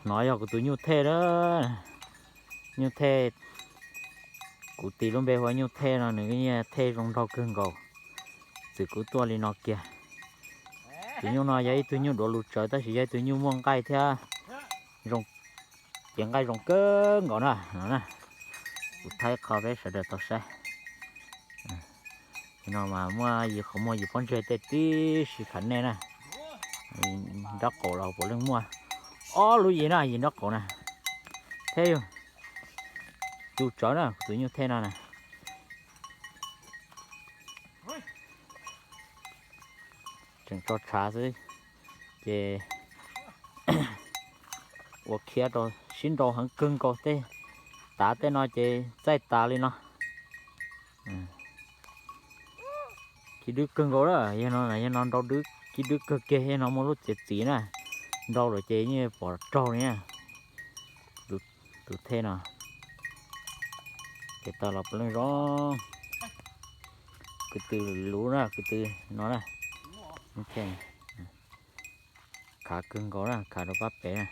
No yog kuv tus nyuj thej na. Nyuj thej, kuv tis lub npe hu ua nyuj thej no, nws nyiaj thej zoo nraug kawg nkaus. Txwm kuv tuaj li no kiag. Tus nyuj no yog ib tug nyuj duav lus tsawv tab sis yog ib tug nyuj muaj nqaij thiab, cev nqaij zoo kawg nkaus na no na. Kuv thaij qho peb sawv daws tau saib. No mas muaj yim qhov muag yim pob ntseg tej tib si khav nej na. Nraub qaum los puav leej muaj ob lub yim na, yim nraub qaum na. Thej yog tu tsawv na, tus nyuj thej no na. Tseem tso tshav xwb ces ua khiav rau sib nrau heev kawg nkaus tej. Tav tej no ces txaij tas li no. Ci dwb kawg nkaus lawm, yog no yog no nrau dwb, ci dwb kawg kiag, yog no muaj lub txiav txim na. Nrau lawm ces yeej pom raug li na. Tus thej no ces tau los puav leej zoo. Kwv tw luv na, kwv tw no na. Khav kawg nkaus na, khav rau pab pem na.